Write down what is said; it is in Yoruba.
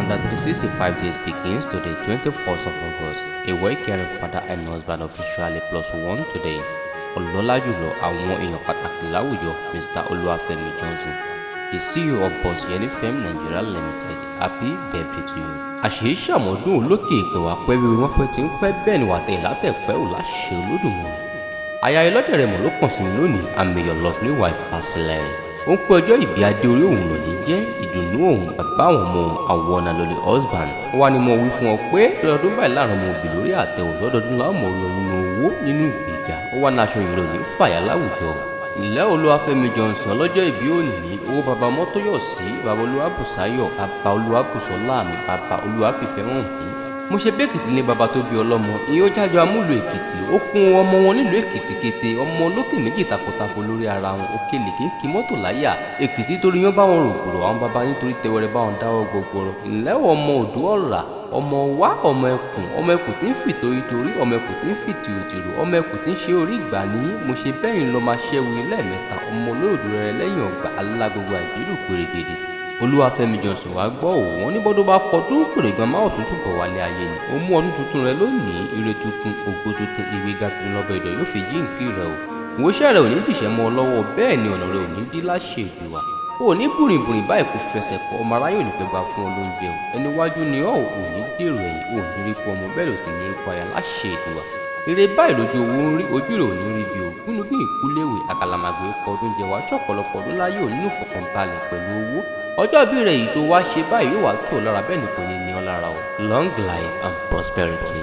And that 365 days begins today, 21st of August. A well-caring father and husband officially plus one today. Ọlọ́lá jùlọ àwọn èèyàn pàtàkì láwùjọ, Mr. Olúwafẹ́mi Johnson, the CEO of Boss Yeni Firm Nigeria Limited. Happy birthday to you. Àṣèyí ṣàmọ́dún olókè ìpè wá pẹ́ bí wọ́n pẹ́ ti ń pẹ́ bẹ́ẹ̀ ni wàtẹ̀ ìlátẹ̀pẹ́ ò láṣẹ Olódùmarè. Aya ẹlọ́dẹ̀rẹ̀ mọ̀ ló kàn sí mi lónìí, and may your lovely wife pass less. Ó ń pé ọjọ́ ìbí adé orí òun lòní jẹ́ ìdùnnú òun, bàbá àwọn ọmọ òun, àwọn ọ̀nà lórí husband. Ó wá ní mo wí fún ọ pé lọ́dọọdún báyìí láàrin ọmọ òbí lórí àtẹ òun, lọ́dọọdún láwọn ọmọ orí nínú owó nínú ìgbéga. Ó wá ní aṣọ ìrò ní fàyà láwùjọ. Ìlẹ́ Olúwafẹ́mi Johnson, lọ́jọ́ ìbí òní, owó baba Mọ́tóyọ̀sí, baba Olúwabùsáyọ̀, baba Olúwabùsọ́lá mi, baba Olúwàfífẹ́hàn mi. Mo ṣe bẹ́ẹ̀kìtì ní baba tó bí ọlọ́mọ ìyẹn ó jájọ amúlò Èkìtì, ó kún ọmọ wọn nílùú Èkìtì kété, ọmọ olókè méjì takọtabo lórí ara wọn, òkèlè kí n kí mọ́tò láyà Èkìtì torí yán bá wọn rògbòrò àwọn baba yín torí tẹwẹrẹ bá wọn dáwọ́ gbọgbọrọ. Ìlẹ́ ọmọ òdó ọ̀rà, ọmọ wa, ọmọ ẹkùn, ọmọ ẹkùn tí ń fì torítorí, ọmọ ẹkùn tí ń fì tìrùtìrù, ọmọ ẹkùn tí ń ṣe orí ìgbà ní. Mo ṣe bẹ́yìn lọ máa ṣẹ́wu lẹ́ẹ̀mẹ́ta, ọmọ olóòdù rẹ lẹ́yìn ọgbà alágbogbo àìbírù pèrègèdè. Olúwafẹ́mi Johnson, wàá gbọ́ òun wọn ní bọ́dún bá kọdún pèrègàn máa tuntun bọ̀ wálé ayé ni ó mú ọdún tuntun rẹ lónìí. Ire tuntun, ògo tuntun, ìgbéga tuntun lọ́bẹ̀ ìdọ̀ yóò fi jíǹkí rẹ o. Ìwòsàn rẹ ò ní dìṣẹ́ mọ́ ọ lọ́wọ́, bẹ́ẹ̀ ni ọ̀nà rẹ ò ní dí láṣẹ ìdùwà. O ní bùrìnbùrìn báyìí kò fẹsẹ̀ kọ, ọmọ aráyò ní pẹ́ gba fún ọ lóúnjẹ o. Ẹni wájú ni ọ́ ò ní dèrò ẹ̀yìn, ò ní rí fún ọmọ, bẹ́ẹ̀ ló sì ní rí fún aya láṣẹ ìdùwà. Ire báyìí lójú owó ń rí, ojú rẹ̀ ò ní rí bí o. Gúnugún ìkúléwé àkàlàmàgbé kọ ọdún jẹ wá ṣọ̀pọ̀lọpọ̀ ọdún láyé ò nínú ìfọ̀kànbalẹ̀ pẹ̀lú owó. Ọjọ́ ìbí rẹ̀ yìí tó wá ṣe báyìí yóò wá tù ọ́ lára, bẹ́ẹ̀ ni kò ní ní ọ lára o. Long life and prosperity.